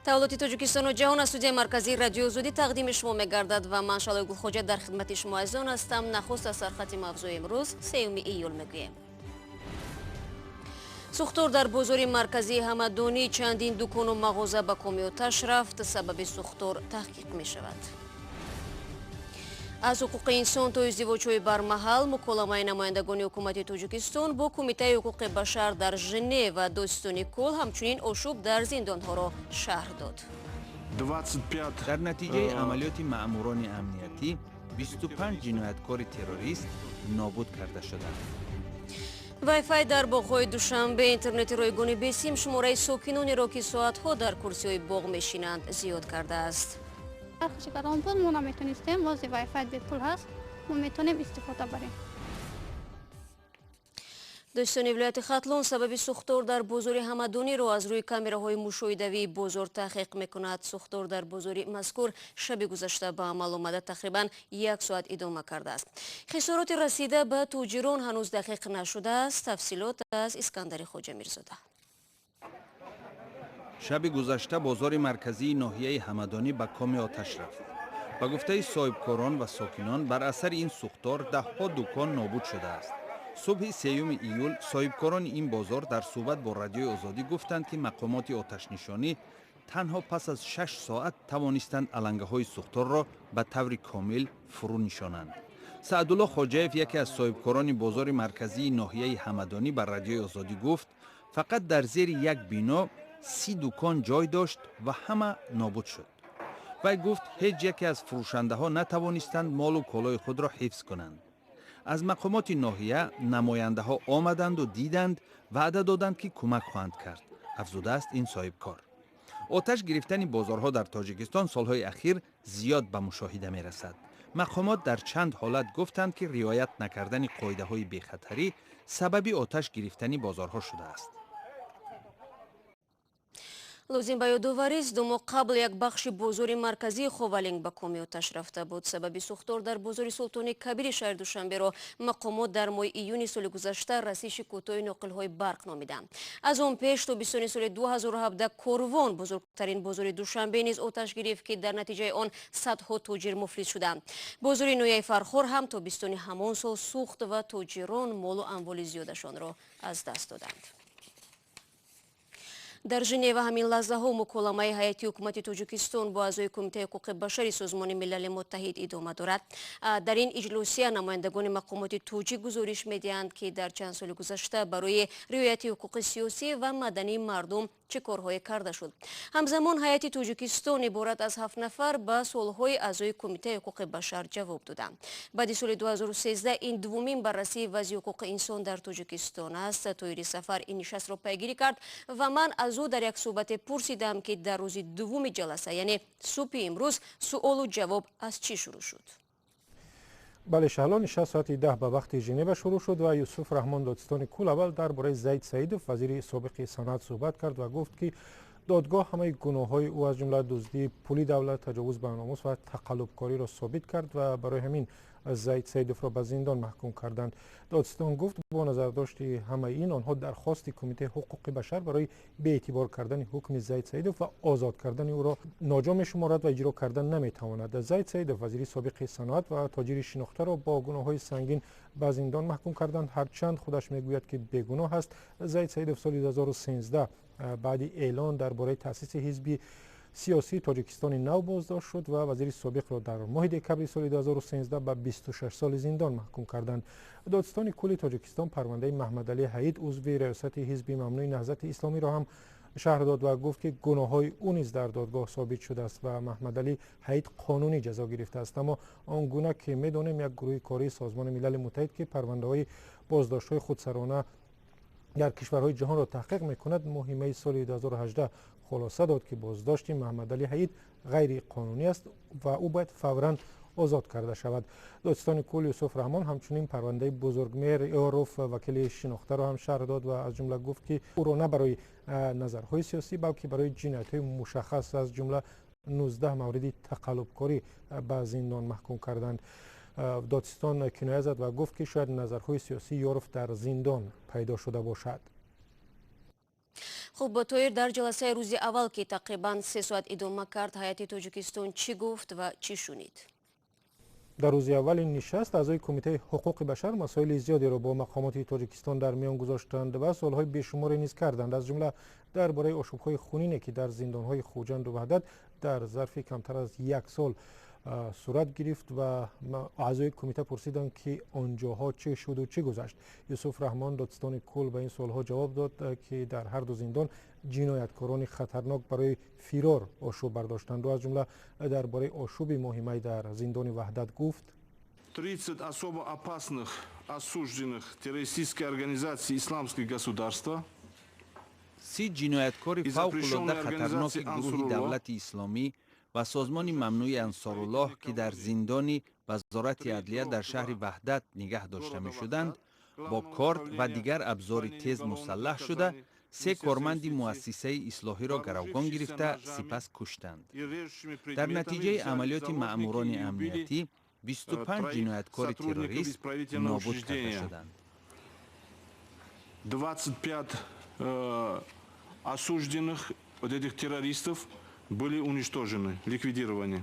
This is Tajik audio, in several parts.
Таҳаввулоти Тоҷикистону ҷаҳон аз студияи марказии Радиои Озодӣ тақдими шумо мегардад ва ман, Шалои Гулхоҷа, дар хидмати шумо азизон ҳастам. Нахуст аз сархати мавзӯи имрӯз, 3 июл, мегӯем. Сӯхтор дар бозори марказии Ҳамадонӣ, чандин дукону мағоза ба коми оташ рафт. Сабаби сӯхтор таҳқиқ мешавад. Аз ҳуқуқи инсон то издивоҷҳои бармаҳал, муколамаи намояндагони ҳукумати Тоҷикистон бо Кумитаи ҳуқуқи башар дар Женева. Додситони кул ҳамчунин ошӯб дар зиндонҳоро шарҳ дод. 25 Дар натиҷаи амалиёти маъмурони амниятӣ 25 ҷинояткори террорист нобуд карда шуданд. Вайфай дар боғҳои Душанбе. Интернети ройгони бесим шумораи сокинонеро, ки соатҳо дар курсиҳои боғ мешинанд, зиёд кардааст. Нархаш гарон буд, мо наметонистем. Бози вайфай бепул ҳаст, мо метавонем истифода барем. Додситони вилояти Хатлон сабаби сӯхтор дар бозори Ҳамадониро аз рӯи камераҳои мушоҳидавии бозор таҳқиқ мекунад. Сӯхтор дар бозори мазкур шаби гузашта ба амал омада, тақрибан як соат идома кардааст. Хисороти расида ба тоҷирон ҳанӯз дақиқ нашудааст. Тафсилот аз Искандари Хоҷамирзода. Шаби гузашта бозори марказии ноҳияи Ҳамадонӣ ба коми оташ рафт. Ба гуфтаи соҳибкорон ва сокинон, бар асари ин сӯхтор даҳҳо дукон нобуд шудааст. Субҳи 3 июл соҳибкорони ин бозор дар суҳбат бо Радиои Озодӣ гуфтанд, ки мақомоти оташнишонӣ танҳо пас аз 6 соат тавонистанд алангаҳои сӯхторро ба таври комил фурӯ нишонанд. Саъдулло Хоҷаев, яке аз соҳибкорони бозори марказии ноҳияи Ҳамадонӣ, ба Радиои Озодӣ гуфт, фақат дар зери як бино 30 дукон ҷой дошт ва ҳама нобуд шуд. Вай гуфт, ҳеҷ яке аз фурӯшандаҳо натавонистанд молу колои худро ҳифз кунанд. Аз мақомоти ноҳия намояндаҳо омаданду диданд, ваъда доданд, ки кӯмак хоҳанд кард, афзудааст ин соҳибкор. Оташ гирифтани бозорҳо дар Тоҷикистон солҳои ахир зиёд ба мушоҳида мерасад. Мақомот дар чанд ҳолат гуфтанд, ки риоят накардани қоидаҳои бехатарӣ сабаби оташ гирифтани бозорҳо шудааст. Лозим ба ёдоварист, 2 моҳ қабл як бахши бозори марказии Ховалинг ба коми оташ рафта буд. Сабаби сӯхтор дар бозори Султони Кабири шаҳри Душанберо мақомот дар моҳи июни соли гузашта расиши кӯтоҳи ноқилҳои барқ номиданд. Аз он пеш, тобистони соли 2017, Корвон, бузургтарин бозори Душанбе, низ оташ гирифт, ки дар натиҷаи он садҳо тоҷир муфлис шуданд. Бозори ноҳияи Фархор ҳам тобистони ҳамон сол сӯхт ва тоҷирон молу амволи зиёдашонро аз даст доданд. Дар Женева ҳамин лаҳзаҳо муколамаи ҳайати ҳукумати Тоҷикистон бо аъзои Кумитаи ҳуқуқи башари Созмони Милали Муттаҳид идома дорад. Дар ин иҷлосия намояндагони мақомоти тоҷик гузориш медиҳанд, ки дар чанд соли гузашта барои риояти ҳуқуқи сиёсӣ ва мадании мардум чӣ корҳое карда шуд. Ҳамзамон ҳайати Тоҷикистон иборат аз ҳафт нафар ба суолҳои аъзои Кумитаи ҳуқуқи башар ҷавоб доданд. Баъди соли 2013 ин дуввумин баррасии вазъи ҳуқуқи инсон дар Тоҷикистон аст. Тоҳири Сафар ин нишастро пайгирӣ кард ва ман аз ӯ дар як суҳбате пурсидам, ки дар рӯзи дуввуми ҷаласа, яъне субҳи имрӯз, суолу ҷавоб аз чӣ шурӯъ шуд. Бале, Шаҳло, нишаст соати 10 ба вақти Женева шурӯъ шуд ва Юсуф Раҳмон, додситони кул, аввал дар бораи Зайд Саидов, вазири собиқи саноат, суҳбат кард ва гуфт, ки додгоҳ ҳамаи гуноҳҳои ӯ, аз ҷумла дуздии пули давлат, таҷовуз ба номус ва тақаллубкориро собит кард ва барои ҳамин Зайд Саидовро ба зиндон маҳкум карданд. Додситон гуфт, бо назардошти ҳамаи ин онҳо дархости Кумитаи ҳуқуқи башар барои беэътибор кардани ҳукми Зайд Саидов ва озод кардани ӯро ноҷо мешуморад ва иҷро кардан наметавонад. Зайд Саидов, вазири собиқи саноат ва тоҷири шинохтаро бо гуноҳҳои сангин ба зиндон маҳкум карданд, ҳарчанд худаш мегӯяд, ки бегуноҳ аст. Зайд Саидов соли 2013 баъди эълон дар бораи таъсиси ҳизби сиёсии Тоҷикистони Нав боздошт шуд ва вазири собиқро дар моҳи декабри соли 2013 ба 26 соли зиндон маҳкум карданд. Додситони кулли Тоҷикистон парвандаи Маҳмадалӣ Ҳаид, узви раёсати ҳизби мамнӯи Наҳзати Исломиро ҳам шарҳ дод ва гуфт, ки гуноҳҳои ӯ низ дар додгоҳ собит шудааст ва Маҳмадалӣ Ҳаид қонунӣ ҷазо гирифтааст. Аммо он гуна ки медонем, як гурӯҳи кории Созмони Милали Муттаҳид, ки парвандаҳои боздоштҳои худсарона дар кишварҳои ҷаҳонро таҳқиқ мекунад, моҳи майи соли 2018 хулоса дод, ки боздошти Маҳмадалӣ Ҳаид ғайриқонунӣ аст ва ӯ бояд фавран озод карда шавад. Додситони кул Юсуф Раҳмон ҳамчунин парвандаи Бузургмеҳр Ёров, вакили шинохтаро ҳам шарҳ дод ва аз ҷумла гуфт, ки ӯро на барои назарҳои сиёсӣ, балки барои ҷиноятҳои мушаххас, аз ҷумла 19 мавриди тақаллубкорӣ, ба зиндон маҳкум карданд. Додситон киноя зад ва гуфт, ки шояд назарҳои сиёсии Ёров дар зиндон пайдо шуда бошад. Хуб, Тоир, дар ҷаласаи рӯзи аввал, ки тақрибан 3 соат идома кард, ҳайати Тоҷикистон чӣ гуфт ва чӣ шунид? Дар рӯзи аввали нишаст аъзои Кумитаи ҳуқуқи башар масоили зиёдеро бо мақомоти Тоҷикистон дар миён гузоштанд ва суолҳои бешуморе низ карданд, аз ҷумла дар бораи ошӯбҳои хунине, ки дар зиндонҳои Хуҷанду Ваҳдат дар зарфи камтар аз як сол сурат гирифт, ва аъзои кумита пурсиданд, ки он ҷоҳо чӣ шуду чӣ гузашт. Юсуф Раҳмон, додситони кул, ба ин суолҳо ҷавоб дод, ки дар ҳар ду зиндон ҷинояткорони хатарнок барои фирор ошӯб бардоштанд. Аз ҷумла дар бораи ошӯби моҳи май дар зиндони Ваҳдат гуфт: 30 особо опасных осужденных террористической организации «Исламское государство» 30 ҷинояткори фавқулода хатарноки гурӯҳи Давлати Исломӣ ва созмони мамнӯи Ансоруллоҳ, ки дар зиндони Вазорати адлия дар шаҳри Ваҳдат нигаҳ дошта мешуданд, бо корд ва дигар абзори тез мусаллаҳ шуда, се корманди муассисаи ислоҳиро гаравгон гирифта, сипас куштанд. Дар натиҷаи амалиёти маъмурони амниятӣ 25 ҷинояткори террорист нобуд карда шуданд. 25 осужденных вот этих террористов были уничтожены, ликвидированы.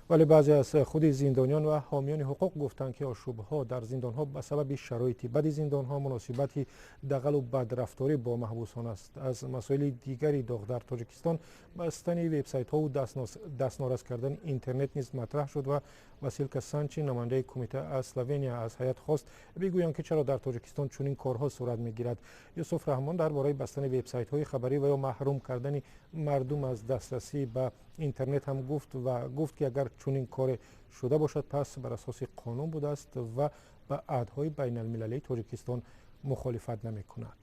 Вале баъзе аз худи зиндониён ва ҳомиёни ҳуқуқ гуфтанд, ки ошӯбҳо дар зиндонҳо ба сабаби шароити бади зиндонҳо, муносибати дағалу бадрафторӣ бо маҳбусон аст. Аз масоили дигари доғ дар Тоҷикистон бастани вебсайтҳову дастнорас кардани интернет низ матраҳ шуд ва Василка Санчи, намояндаи кумита аз Словения, аз ҳайат хост бигӯянд, ки чаро дар Тоҷикистон чунин корҳо сурат мегирад. Юсуф Раҳмон дар бораи бастани вебсайтҳои хабарӣ ва ё маҳрум кардани мардум аз дастрасӣ ба интернет ҳам гуфт ва гуфт, ки агар чунин коре шуда бошад, пас бар асоси қонун будааст ва ба аҳдҳои байналмилалии Тоҷикистон мухолифат намекунад.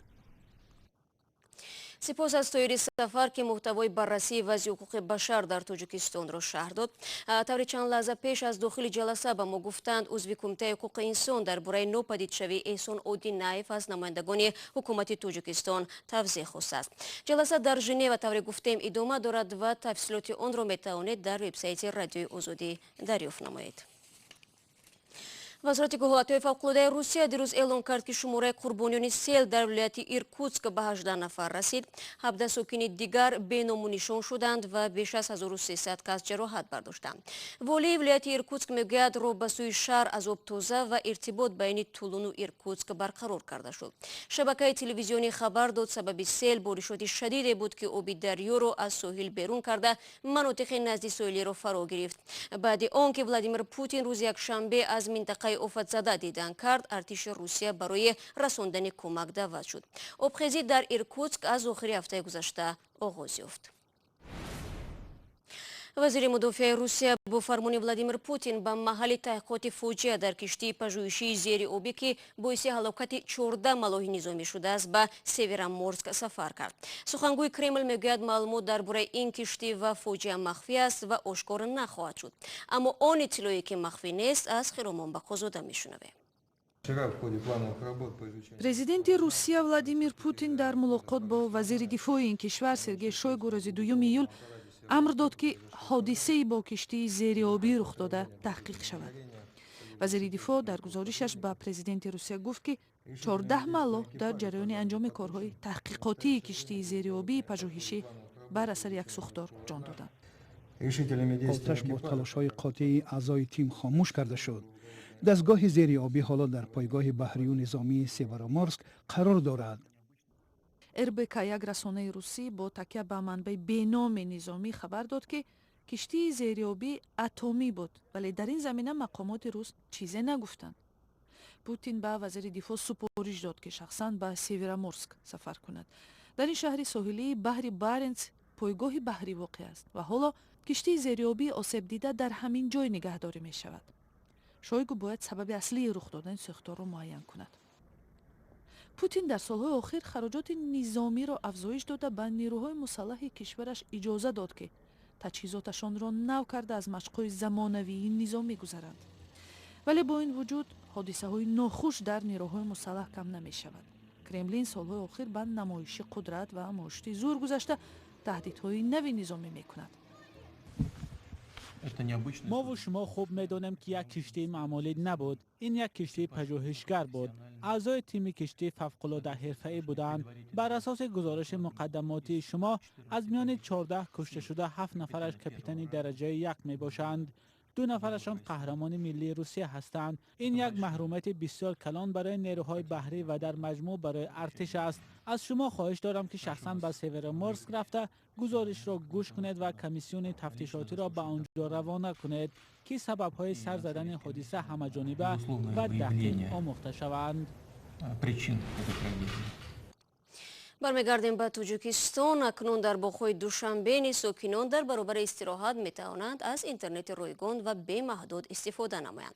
Сипос аз Тоири Сафар, ки муҳтавои баррасии вазъи ҳуқуқи башар дар Тоҷикистонро шарҳ дод. Тавре чанд лаҳза пеш аз дохили ҷаласа ба мо гуфтанд, узви Кумитаи ҳуқуқи инсон дар бораи нопадидшавии Эҳсон Одинаев аз намояндагони ҳукумати Тоҷикистон тавзеҳ хостааст. Ҷаласа дар Женева, тавре гуфтем, идома дорад ва тафсилоти онро метавонед дар вебсайти Радиои Озодӣ дарёфт намоед. Вазорати ҳолатҳои фавқулодаи Русия дирӯз эълон кард, ки шумораи қурбониёни сел дар вилояти Иркутск ба 18 нафар расид. 17 сокини дигар беному нишон шуданд ва беш аз 1300 кас ҷароҳат бардоштанд. Волии вилояти Иркутск мегӯяд, роҳ ба сӯи шаҳр аз об тоза ва иртибот байни Тулуну Иркутск барқарор карда шуд. Шабакаи телевизионӣ хабар дод, сабаби сел боришоти шадиде буд, ки оби дарёро аз соҳил берун карда, манотиқи назди соҳилиро фаро гирифт. Баъди он ки Владимир Путин рӯзи якшанбе аз минтақаи офатзада дидан кард, артиши Русия барои расондани кӯмак даъват шуд. Обхезӣ дар Иркутск аз охири ҳафтаи гузашта оғоз ёфт. Вазири мудофиаи Русия бо фармони Владимир Путин ба маҳалли таҳқиқоти фоҷиа дар киштии пажӯҳишии зери обӣ, ки боиси ҳалокати 14 маллоҳи низомӣ шудааст, ба Североморск сафар кард. Сухангӯи Кремл мегӯяд, маълумот дар бораи ин киштӣ ва фоҷиа махфӣ аст ва ошкор нахоҳад шуд. Аммо он иттилое, ки махфӣ нест, аз Хиромон Бақозода мешунавем. Президенти Русия Владимир Путин дар мулоқот бо вазири дифои ин кишвар Сергей Шойгу рӯзи 2 июл амр дод, ки ҳодисаи бо киштии зериобӣ рух дода таҳқиқ шавад. Вазири дифоъ дар гузоришаш ба президенти Русия гуфт, ки 14 маллоҳ дар ҷараёни анҷоми корҳои таҳқиқотии киштии зериобии пажӯҳишӣ бар асари як сӯхтор ҷон доданд. Оташ бо талошҳои қотеи аъзои тим хомӯш карда шуд. Дастгоҳи зериобӣ ҳоло дар пойгоҳи баҳрию низомии Североморск қарор дорад. РБК, як расонаи русӣ, бо такя ба манбаи беноми низомӣ хабар дод, ки киштии зериобӣ атомӣ буд, вале дар ин замина мақомоти рус чизе нагуфтанд. Путин ба вазири дифоъ супориш дод, ки шахсан ба Североморск сафар кунад. Дар ин шаҳри соҳилии баҳри Баренц пойгоҳи баҳрӣ воқеъ аст ва ҳоло киштии зериобии осебдида дар ҳамин ҷой нигаҳдорӣ мешавад. Шойгу бояд сабаби аслии рух додани сӯхторро муайян кунад. Путин дар солҳои охир хароҷоти низомиро афзоиш дода, ба нерӯҳои мусаллаҳи кишвараш иҷоза дод, ки таҷҳизоташонро нав карда, аз машқҳои замонавии низомӣ гузаранд. Вале бо ин вуҷуд ҳодисаҳои нохуш дар нерӯҳои мусаллаҳ кам намешавад. Кремлин солҳои охир ба намоиши қудрат ва мушти зур гузашта, таҳдидҳои нави низомӣ мекунад. Мову шумо хуб медонем, ки як киштии маъмулӣ набуд. Ин як киштии пажӯҳишгар буд. Аъзои тими киштӣ фавқулода ҳирфаӣ буданд. Бар асоси гузориши муқаддамотии шумо, аз миёни 14 кушташуда 7 нафараш капитани дараҷаи 1 мебошанд. 2 нафарашон қаҳрамони миллии Русия ҳастанд. Ин як маҳрумияти бисёр калон барои нерӯҳои баҳрӣ ва дар маҷмӯъ барои артиш аст. Аз шумо хоҳиш дорам, ки шахсан ба Североморск рафта гузоришро гӯш кунед ва комиссиони тафтишотиро ба он ҷо равона кунед, ки сабабҳои сар задани ҳодиса ҳамаҷониба ва дақиқ омӯхта шаванд. Бармегардем ба Тоҷикистон. Акнун дар боғҳои Душанбе низ сокинон дар баробари истироҳат метавонанд аз интернети ройгон ва бемаҳдуд истифода намоянд.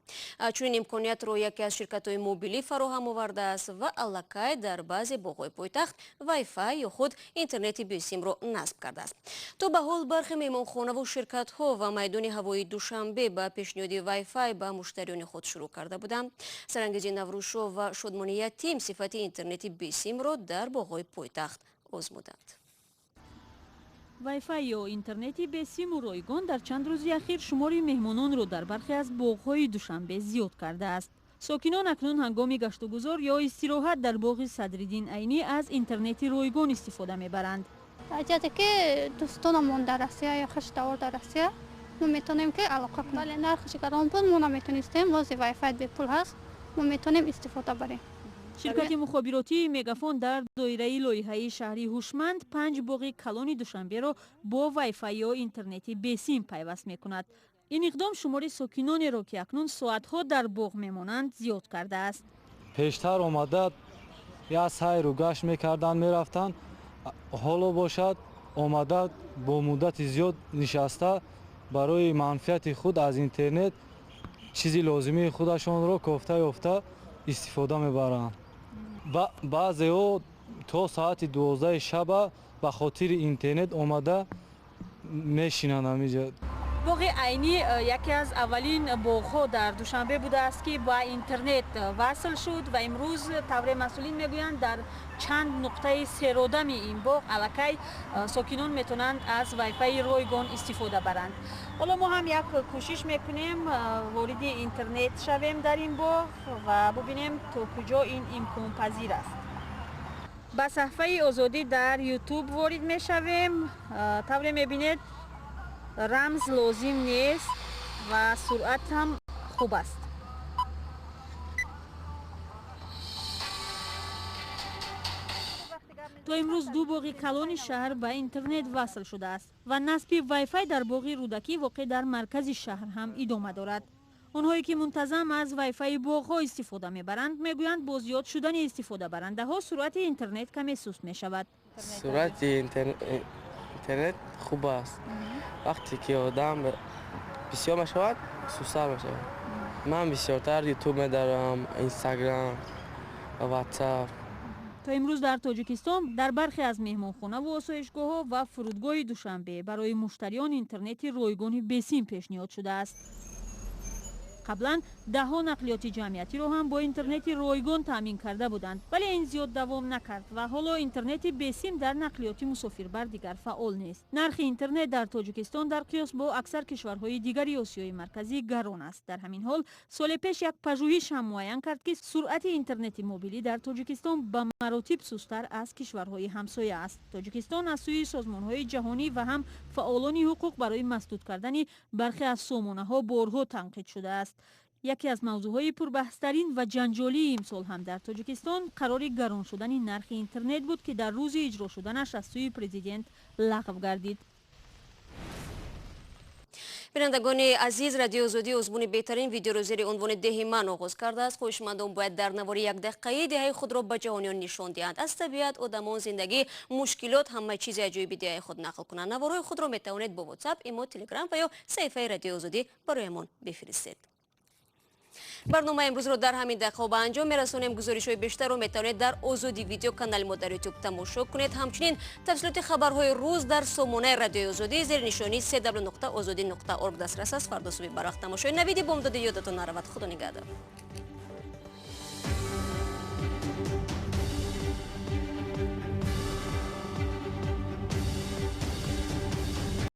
Чунин имкониятро яке аз ширкатҳои мобилӣ фароҳам овардааст ва аллакай дар баъзе боғҳои пойтахт Wi-Fi ё худ интернети бесимро насб кардааст. То ба ҳол бархе меҳмонхонаву ширкатҳо ва майдони ҳавоии Душанбе ба пешниҳоди Wi-Fi ба муштариёни худ шурӯъ карда буданд. Сарангези Наврӯзшо ва Шодмони Ятим сифати интернети бесимро дар боғҳои пойтахт озмуданд. Wi-Fi ё интернети бесиму ройгон дар чанд рӯзи ахир шумори меҳмононро дар бархе аз боғҳои Душанбе зиёд кардааст. Сокинон акнун ҳангоми гаштугузор ё истироҳат дар боғи Садриддин Айнӣ аз интернети ройгон истифода мебаранд. Ҷате ки дӯстонамон дар Россия ё хештавор дар Россия, мо метавонем ки алоқа кунем. Вале нархаш гарон буд, мо наметонистем. Вози Wi-Fi бепул ҳаст, мо метавонем истифода барем. Ширкати мухобиротии Мегафон дар доираи лоиҳаи шаҳри ҳушманд 5 боғи калони Душанберо бо Wi-Fi ё интернети бесим пайваст мекунад. Ин иқдом шумори сокинонеро, ки акнун соатҳо дар боғ мемонанд, зиёд кардааст. Пештар омада як сайру гашт мекарданд, мерафтанд. Ҳоло бошад омада бо муддати зиёд нишаста барои манфиати худ аз интернет чизи лозимии худашонро кофта ёфта истифода мебаранд. Баъзеҳо то соати 12 шаба ба хотири интернет омада мешинанд ҳаминҷо. Боғи Айнӣ яке аз аввалин боғҳо дар Душанбе будааст, ки ба интернет васл шуд ва имрӯз тавре масъулин мегӯянд, дар чанд нуқтаи серодами ин боғ аллакай сокинон метавонанд аз Wi-Fi ройгон истифода баранд. Ҳоло мо ҳам як кӯшиш мекунем вориди интернет шавем дар ин боғ ва бубинем то куҷо ин имконпазир аст. Ба саҳфаи Озодӣ дар Ютуб ворид мешавем. Тавре мебинед, рамз лозим нест ва суръат ҳам хуб аст. То имрӯз 2 боғи калони шаҳр ба интернет васл шудааст ва насби Wi-Fi дар боғи Рӯдакӣ воқеъ дар маркази шаҳр ҳам идома дорад. Онҳое ки мунтазам аз Wi-Fi боғҳо истифода мебаранд, мегӯянд бо зиёд шудани истифодабарандаҳо суръати интернет каме суст мешавад. Суръати интернет хуб аст. Вақте ки одам бисёр мешавад, сустар мешавад. Ман бисёртар Ютуб медарам, Инстаграм, Ватсап. То имрӯз дар Тоҷикистон дар бархе аз меҳмонхонаву осоишгоҳҳо ва фурудгоҳи Душанбе барои муштариён интернети ройгони бесим пешниҳод шудааст. Қаблан даҳҳо нақлиёти ҷамъиятиро ҳам бо интернети ройгон таъмин карда буданд, вале ин зиёд давом накард ва ҳоло интернети бесим дар нақлиёти мусофирбар дигар фаъол нест. Нархи интернет дар Тоҷикистон дар қиёс бо аксар кишварҳои дигари Осиёи Марказӣ гарон аст. Дар ҳамин ҳол соли пеш як пажӯҳиш ҳам муайян кард, ки суръати интернети мобилӣ дар Тоҷикистон ба маротиб сусттар аз кишварҳои ҳамсоя аст. Тоҷикистон аз сӯи созмонҳои ҷаҳонӣ ва ҳам фаъолони ҳуқуқ барои масдуд кардани бархе аз сомонаҳо борҳо танқид шудааст. Яке аз мавзӯъҳои пурбаҳстарин ва ҷанҷолии имсол ҳам дар Тоҷикистон қарори гарон шудани нархи интернет буд, ки дар рӯзи иҷро шуданаш аз сӯи президент лағв гардид. Бинандагони азиз, Радиои Озодӣ озмуни беҳтарин видеоро зери унвони деҳи ман оғоз кардааст. Хоҳишмандон бояд дар навори якдақиқаи деҳаи худро ба ҷаҳониён нишон диҳанд. Аз табиат, одамон, зиндагӣ, мушкилот, ҳама чизи аҷоиби деҳаи худ нақл кунанд. Наворҳои худро метавонед бо WhatsApp, имо, Telegram ва ё саҳифаи Радиои Озодӣ бароямон бифиристед. Барномаи имрӯзро дар ҳамин дақиқа ба анҷом мерасонем. Гузоришҳои бештарро метавонед дар Озодӣ видео канали мо дар Ютуб тамошо кунед. Ҳамчунин тафсилоти хабарҳои рӯз дар сомонаи Радиои Озодӣ зери нишонии cw.ozodi.org дастрас аст. Фардо субҳи барвақт тамошои навиди бомдоди ёдатон наравад. Худо нигаҳдор.